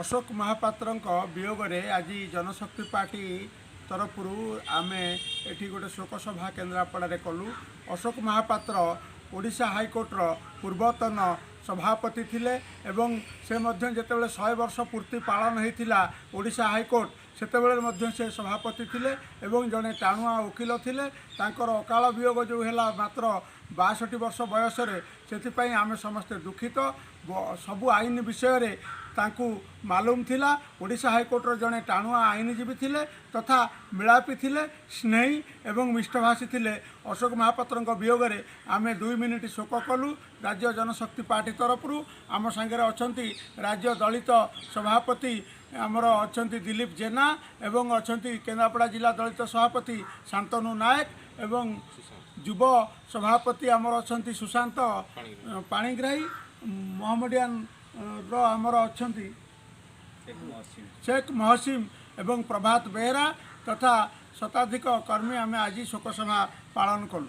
ଅଶୋକ ମହାପାତ୍ରଙ୍କ ବିୟୋଗରେ ଆଜି ଜନଶକ୍ତି ପାର୍ଟି ତରଫରୁ ଆମେ ଏଠି ଗୋଟେ ଶୋକ ସଭା କେନ୍ଦ୍ରାପଡ଼ାରେ କଲୁ। ଅଶୋକ ମହାପାତ୍ର ଓଡ଼ିଶା ହାଇକୋର୍ଟର ପୂର୍ବତନ ସଭାପତି ଥିଲେ ଏବଂ ସେ ମଧ୍ୟ ଯେତେବେଳେ 100 ବର୍ଷ ପୂର୍ତ୍ତି ପାଳନ ହୋଇଥିଲା ଓଡ଼ିଶା ହାଇକୋର୍ଟ, ସେତେବେଳେ ମଧ୍ୟ ସେ ସଭାପତି ଥିଲେ ଏବଂ ଜଣେ ଟାଣୁଆ ଓକିଲ ଥିଲେ। ତାଙ୍କର ଅକାଳ ବିୟୋଗ ଯେଉଁ ହେଲା ମାତ୍ର 62 ବର୍ଷ ବୟସରେ, ସେଥିପାଇଁ ଆମେ ସମସ୍ତେ ଦୁଃଖିତ। ସବୁ ଆଇନ ବିଷୟରେ ତାଙ୍କୁ ମାଲୁମ ଥିଲା। ଓଡ଼ିଶା ହାଇକୋର୍ଟର ଜଣେ ଟାଣୁଆ ଆଇନଜୀବୀ ଥିଲେ ତଥା ମିଳାପି ଥିଲେ, ସ୍ନେହୀ ଏବଂ ମିଷ୍ଟଭାଷୀ ଥିଲେ। ଅଶୋକ ମହାପାତ୍ରଙ୍କ ବିୟୋଗରେ ଆମେ 2 ମିନିଟ୍ ଶୋକ କଲୁ ରାଜ୍ୟ ଜନଶକ୍ତି ପାର୍ଟି ତରଫରୁ। ଆମ ସାଙ୍ଗରେ ଅଛନ୍ତି ରାଜ୍ୟ ଦଳିତ ସଭାପତି ଆମର ଅଛନ୍ତି ଦିଲୀପ ଜେନା ଏବଂ ଅଛନ୍ତି କେନ୍ଦ୍ରାପଡ଼ା ଜିଲ୍ଲା ଦଳିତ ସଭାପତି ଶାନ୍ତନୁ ନାୟକ ଏବଂ ଯୁବ ସଭାପତି ଆମର ଅଛନ୍ତି ସୁଶାନ୍ତ ପାଣିଗ୍ରାହୀ, ମହମ୍ମଡ଼ିଆନ ର ଆମର ଅଛନ୍ତି ଶେଖ ମହସିମ ଏବଂ ପ୍ରଭାତ ବେହେରା ତଥା ଶତାଧିକ କର୍ମୀ। ଆମେ ଆଜି ଶୋକସଭା ପାଳନ କଲୁ।